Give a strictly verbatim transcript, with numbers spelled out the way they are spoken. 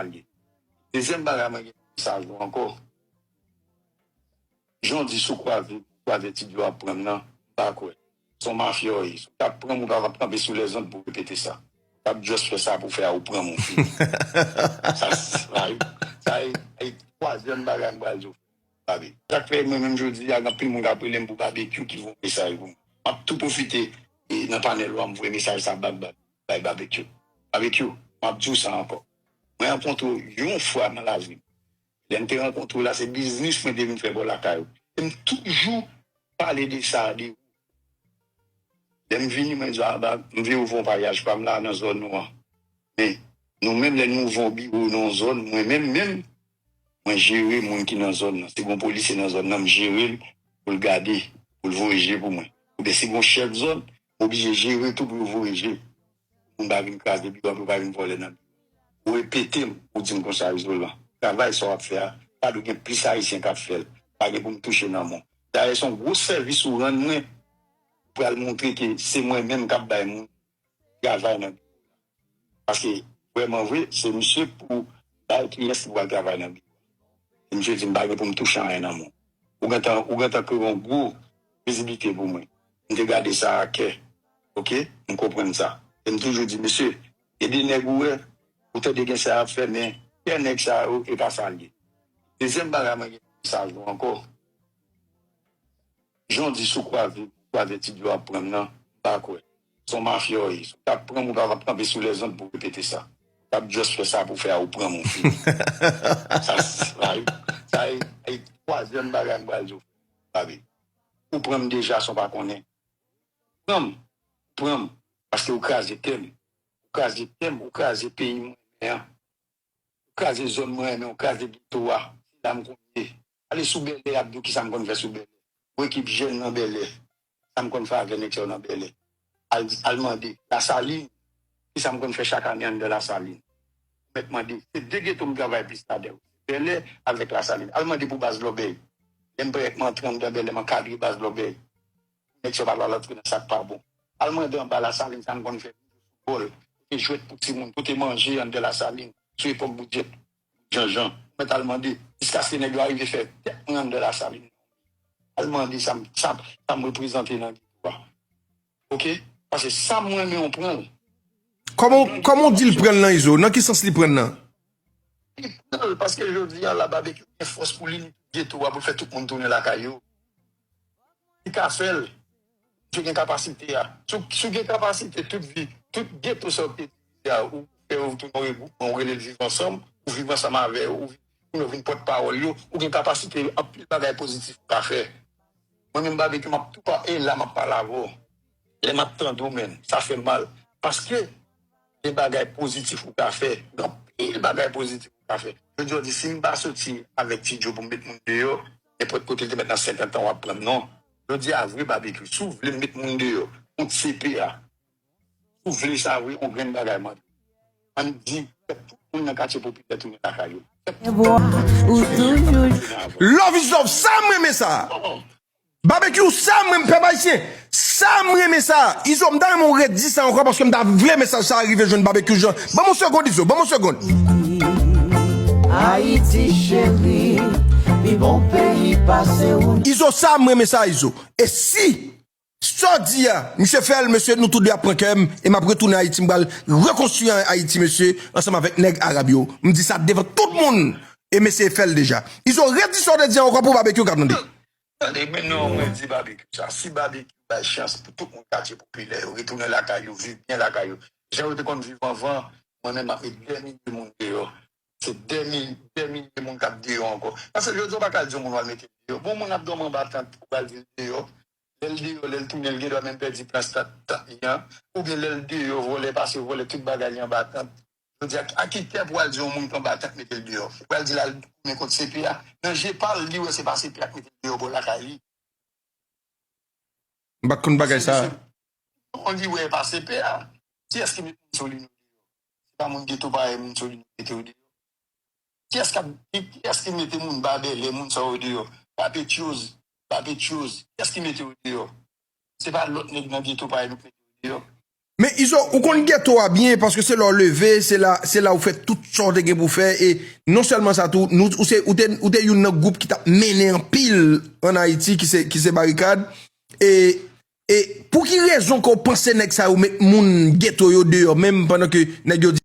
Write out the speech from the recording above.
sa l ye. Dezyèm bagay, mwen gen mesaj ou ankò. Jan w di sou kwaze, kwaze Ti Djo ap pran m nan, m pa kwè. Se yon mafya w ye. Si w t ap pran m, ou pa t ap kanpe sou lèzond pou w repete sa. Ou t ap just fè sa pou fè a, ou pran m, ou fini. Sa, sa, sa, sa, twazyèm bagay m pral di w. Babe. Sa k fè mwen menm jodi a, gen anpil moun k ap rele m pou Babekyou ki voye mesaj pou mwen. M ap tou pwofite e nan panèl ou a, m voye mesaj sa bak, bak, bay Babekyou. Babekyou, m ap di w sa ankò. Mwen rankontre w yon fwa nan lavi m. Lè m te rankontre w la, se biznis mwen te vin fè bò lakay ou. E m toujou pale de sa, de ou. Lè m vini, mwen di, "A, ba, m vle ouvè yon paryaj pa m la nan zòn nou an." Men, nou menm, lè nou ouvè yon biwo nan yon zòn, mwen menm, menm, mwen jere moun ki nan zòn nan. Si gon polisye nan zòn nan, m jere l pou l gade, pou l voye je pou mwen. Oubyen si gon chèf zòn, m oblije jere tou pou yo voye je. Moun pa vin kraze biwo, pou yo pa vin vòlè nan biwo. Ou repete m, ou di m konsa, Izolan, travay sa w ap fè a, pa dwe gen plis Ayisyen k ap fè l. Pa gen pou m touche nan men w. Dayè, se yon gwo sèvis ou rann mwen, ou pral montre ke se mwen menm k ap bay moun travay nan biwo. Paske, vrèman vre, se misye pou bay kiyès ki pral travay nan biwo. E misye di m pa gen pou m touche anyen nan men w. Ou gentan, ou gentan kreye yon gwo vizibilite pou mwen. M te gade sa a kè. Oke? M konprann sa. E m toujou di, mesye, ede nèg ou wè, ou tande gen sa y ap fè, men kè nèg sa yo, e pa sa l ye. Dezyèm bagay, mwen gen mesaj ou ankò. Jan w di sou kwaze, kwaze Ti Djo ap pran m nan, m pa kwè. Se yon mafya w ye. Si w t ap pran m, ou pa t ap kanpe sou lèzond pou w repete sa. Ou t ap just fè sa pou fè a, ou pran m, ou fini. Sa, sa, sa, sa, twazyèm bagay m pral di w, Babe. Ou pran m deja san w pa konnen. Pran m, pran m, paske ou kraze kè m. Ou kraze kè m, ou kraze peyi m renmen an. Ou kraze zòn mwen renmen, ou kraze geto a. Se la m konn ye. Ale sou Bèlè, y ap di w kisa m konn fè sou Bèlè. Ou ekip jèn nan Bèlè. Sa m konn fè avè nèg sa yo nan Bèlè. Al, al mande Lasalin, kisa m konn fè chak ane anndan Lasalin. Ou mèt mande, se de geto m travay plis ladan yo. Bèlè avèk Lasalin. Al mande pou baz Lòbèy. Lè m parèt, m antre anndan Bèlè, m ankadre baz Lòbèy. Nèg sa yo pa t antre nan sa k pa bon. Al mande anba Lasalin sa n konn fè sou bòl, pote jwèt pou timoun, pote manje anndan Lasalin sou epòk Boudyèt, Janjan. Mèt al mande, jiskaske nèg yo arive fè tèt mwen anndan Lasalin. Al mande sa m, sa, sa m reprezante nan geto a. Oke? Paske sa m renmen, w pran l. Kòman, kòman w di l pran l nan, Izo? Nan ki sans li pran l nan? Li pran l, paske jodi a la, Babekyou gen fòs pou li ni tout geto a, pou l fè tout moun tounen lakay yo. Li ka fè l. Misye gen kapasite a. Si w, si w gen kapasite, tout vi, tout geto sa w te divize a, ou fè yo tounen yon regroupman, ou rele l Viv Ansanm, ou viv ansanm avè yo, ou vin, ou vin pòtpawòl yo, ou gen kapasite anpil bagay pozitif ou ka fè. Mwen menm Babekyou, m ap tou pa, e la m ap pale avè w. Lè m ap tande w, menn, sa fè m mal. Paske gen bagay pozitif ou ka fè. Gen anpil bagay pozitif ou ka fè. Jodi a, w di, si m pa soti avèk Ti Djo pou m met moun deyò, nenpòt kote l te mèt nan senkantan w ap pran m, non. Jodi a, vre Babekyou, si w vle m met moun deyò kont C P A, si w vle sa vre, yon grenn bagay mande. Ann di, fè tout moun nan katye popilè tounen lakay yo. Fè tout moun nan katye popilè tounen lakay yo. Love is love, sa m renmen sa. Babekyou, sa m renmen, pèp ayisyen. Sa m renmen sa. Izo, m ta renmen w redi sa ankò paske m ta vle mesaj sa a rive jwenn Babekyou Jean. Ban m yon segonn, Izo, ban m yon segonn. Ayiti cheri, pi bon peyi pase ou. Izo, sa m renmen sa, Izo. E si sa w di a, misye fè l, mesye, nou tou de ap pran kè m, e m ap retounen Ayiti, m pral rekonstwi Ayiti, mesye, ansanm avèk nèg arab yo. M di sa devan tout moun, e mesye fè l deja. Izo, redi sa w te di a ankò pou Babekyou ka tande. Tande, men non, mwen di Babekyou sa. Si Babekyou bay chans pou tout moun katye popilè yo retounen lakay yo, viv byen lakay yo, jan yo te konn viv anvan, mwen menm m ap met dè milye moun deyò. Se dè mil, dè milye moun k ap deyò ankò. Paske jodi a w pa ka di yon moun w al mete l deyò. Bon, moun ap dòmi anba tant, ou pral di l deyò. Lè l deyò, lè l tounen, l gen dwa menm pèdi plas tant, tant li an. Oubyen lè l deyò, vòlè pase vòlè tout bagay li anba tant. Jodi a, a ki kè pou w al di yon moun k anba tant mete l deyò? Ou pral di l al tounen kont C P A? Nan je pa l, li wè se pa C P A k mete l deyò bò lakay li. M pa t konn bagay sa. Non, li wè e pa C P A. Kiyès ki met moun Solino deyò? Se pa moun geto parèy moun Solino mete yo deyò. Kiyès k ap, kiyès ki mete moun Babèlè, moun sa yo deyò? Pa Petyoz, pa Petyoz. Kiyès ki mete yo deyò? Se pa lòt nèg nan geto parèy nou k mete yo deyò. Men Izo, ou konn geto a byen, paske se la w leve, se la, se la w fè tout sa w te gen pou fè, e non sèlman sa tou, nou, ou se, ou te, ou te youn nan gwoup ki t ap mennen anpil ann Ayiti, ki se, ki se Barikad, e, e pou ki rezon ke w panse nèg sa yo met moun geto yo deyò menm pandan ke nèg yo di